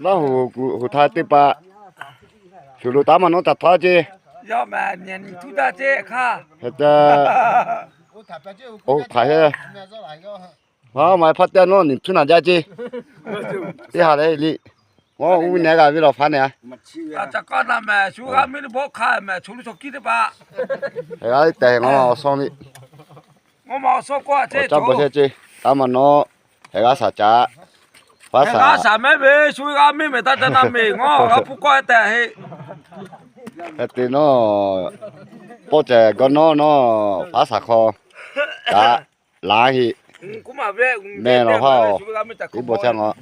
ລາວຫູ ຫູທາຍຕິປະ ສູລູຕາມມະໂນຈັດທອຍເຈ ຍອດແມ່ນຽນທຸດາເຈຄ່າ ເຮັດແຕ່ ໂອ້ ຂາຍເຮັດ ເຮົາມາພັດແຕ່ນອນນີ້ທຸນາຍາເຈ ທີ່ຫາໄດ້ອີ່ຫຼີ ງໍອູແນກະວິລອຟາແນ ອາຈາກອນນະແມ່ ຊູກາມິນບໍຄາແມ່ ຊູລູຊອກກິດປະ ເຮັດໄດ້ແຕ່ງໍມາເອົາຊອງນີ້ ງໍມາເອົາຊອງກວ່າເຈ ໂອ້ ຈັບບໍ່ເຊເຈ ຕາມມະໂນ ເຮກາສາຈາ ພາສາ ເຮກາສາແມ່ເວ ຊູກາມິນແມ່ຕາຈະນຳເມ ງໍ ກະຜູ້ກອຍແຕ່ເຮ ເຮັດຕິໂນ ໂປແຈກອນໂນໂນ ພາສາຄໍ ກະ ລາຫິ ອືມ ກູມາແວະ ແມ່ນເນາະ ເຮົາ ອີ່ບໍ່ແຊງເນາະ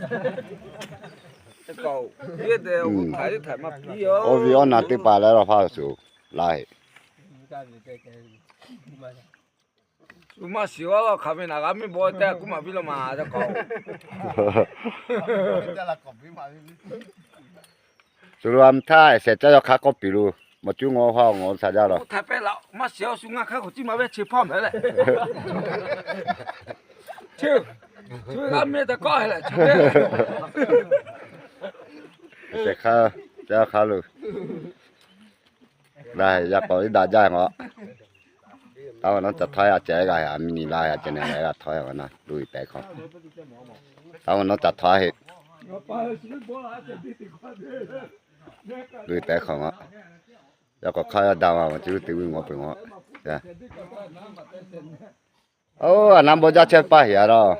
ແຕ່ເກົ່າ ເຮັດແຕ່ ອືມ ຖ່າຍ ຖ່າຍມາປີ ໂອ ໂອ ວິອອນນາຕິປາແລ້ວເຮົາ ພາສູ່ລາຫິ ມາຊິວ່າເຂົາເປັນອາການມີບໍ່ ແຕ່ກູມາວິລະມາແຕ່ເກົ່າ ແຕ່ລະກອບວິມາ ສຸລວມທ້າຍເສດເຈົ້າຍອກຄາກໍປີລູ ມາຈຸງໍພາວງໍສາຍາລອ ໂອ້ ຖ້າໄປລະມາເສຍສຸງາຄາກໍຈິມາເວຊິພ້ອມແລ້ວແຫຼະ ຊື່ ຊື່ລາເມຕະກໍແຫຼະ ເສຍຄາ ເຈົ້າຄາລູ ໄດ້ ຢາກເປົ່າອີດາຍ່າງເນາະ ຕາວະນອນຈະຖອຍອາແຈກະອາມິນີລາຍອາແຈແນລະຖອຍອອກນະ ລຸຍແຕກຂອງ ຕາວະນອນຈະຖອຍ ລຸຍແຕກຂອງອະ ແລ້ວກໍຂ້າດາວມາຈື່ຕິວິງອອກໄປງອ ໂອ້ ອັນນັ້ນບໍ່ຢາກເຊັດປາເຫຍດອກ.